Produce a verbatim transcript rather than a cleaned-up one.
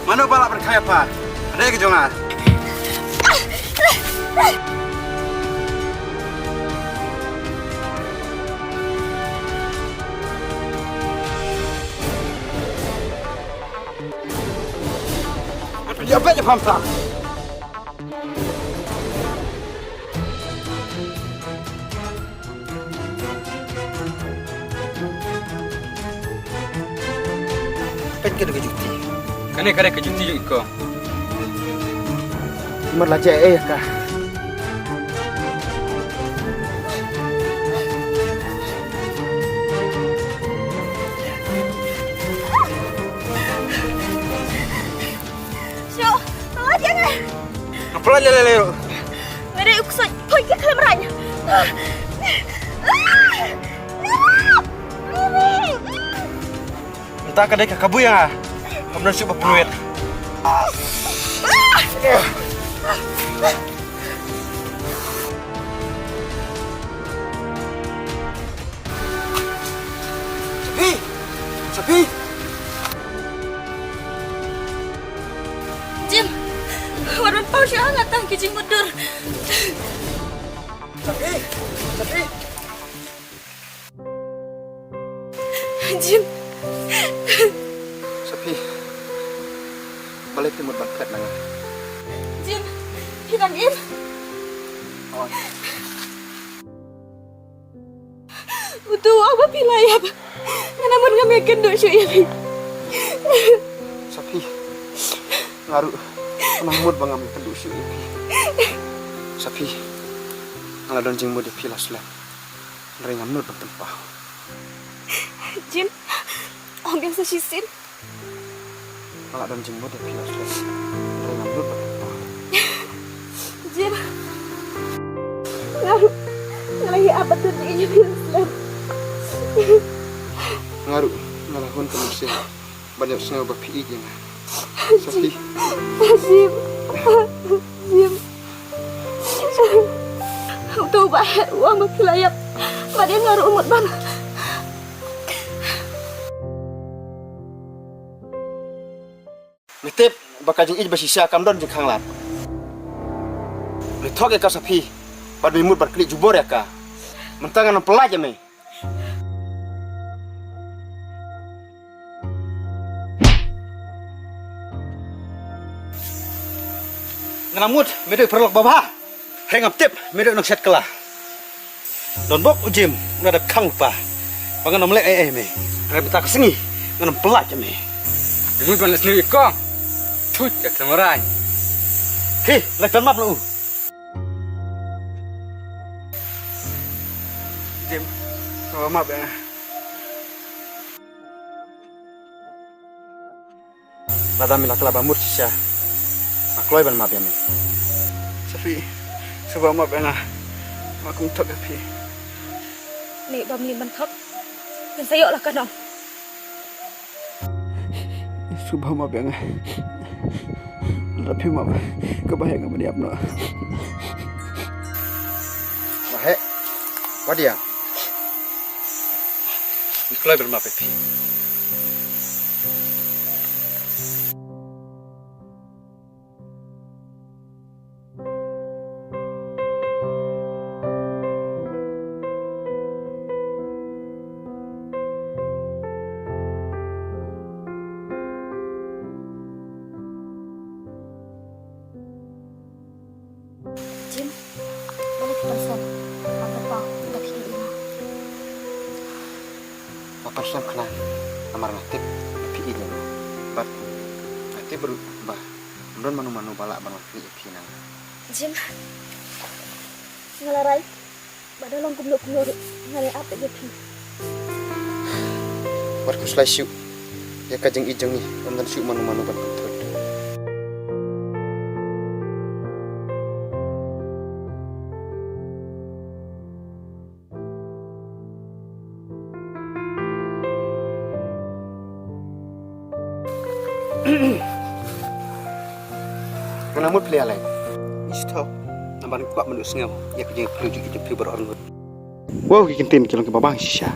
Mano ba lah ban khaïi ïa pha? Hynrei ka jong nga. Ïa ba ïa pha. Peit kane ka juti. Kane, kane ka juti jong i kong. Mar la jia eh ka. Shu, pynlait ïa nga. Pynlait ïa lei lei ruh. Nga dei u ksuid, poi ïa ka lemrain. Mynta ka dei ka kabu ïa nga. Kam don shuh ba pynwit. Shafi! Shafi! Jim, wat ban paw shuh ha nga tang ki jingmutdur. Shafi! Shafi! Jim. Shafi. Balei phi mut ban phet na nga? Jim, phi dang im? Oi. Uto u ong ba phi la ïap. Nga na mut ngam ïakynduh shuh ïa phi. Shafi. Nga ruh nga na mut ba ngam ïakynduh shuh ïa phi. Shafi. Nga la don jingmut ïa phi la slem. Hynrei ngam nud ban pynpaw. Jim, ong biang sa shisien. Nga la don jingmut ïa phi la slem. Hynrei ngam nud ban pynpaw. Jim. Nga ruh nga la ïa ap ban don jingïeit ïa phi la slem. Nga ruh nga la hun ka mynsiem ban ïohsngew ba phi ïeit ïa nga. Shafi. Jim. Jim. Uto u bah heh u ong ba phi la ïap. Bad ïa nga ruh u mut ban. Me tip ba ka jingïeit ba shisha kam don jingkhang lad. Me thok ïa ka Shafi bad me mut ban knieh jubor ïa ka. Mynta ngan ym pynlait ïa me. Nga na mut me dei u paralok babha. Hynrei ngam tip me dei u nongshet kylla. Don bok u Jim u la dep khang lypa ba ngan ym leh ei ei me. Hynrei mynta ka sngi ngan ym pynlait ïa me. Me mut ban leh sniew ïa kong. Thut ka kynmaw rai. Hi, leit ban map na u. Jim, sngewbha map ïa nga. Lada me la kylla ba mut shisha, nga kloi ban map ïa me. Shafi, sngewbha map ïa nga. Nga kum thok ïa phi. Ne bym lei ban thok. Phin sa ïoh la ka nong. Sngewbha map ïa nga. Lada phi map, ka bah heh ngam ïap noh. Bah heh. Wat ïa. Nga kloi ban map ïa phi. Jim, balei phi pynslem ban pynpaw ba phi ïeit ïa nga? Nga pynslem khnang namar nga tip ba phi ïeit ïa nga. Bad nga tip ruh ba ym don mano mano ba lah ban wan knieh ïa phi na nga. Jim, nga la rai ba da long kumno kumno ruh ngan ïa ap ïa phi. Wat khuslai shuh ïa ka jingïeit jong ngi, ym don shuh mano mano ban pynthut. Nga la mut phi la ïaleh. Ngi sngewthuh namar ngi kwah ban ïohsngew ïa ka jingïakynduh jong phi baroh arngut. Wow, ki ktien ki long kiba bang shisha.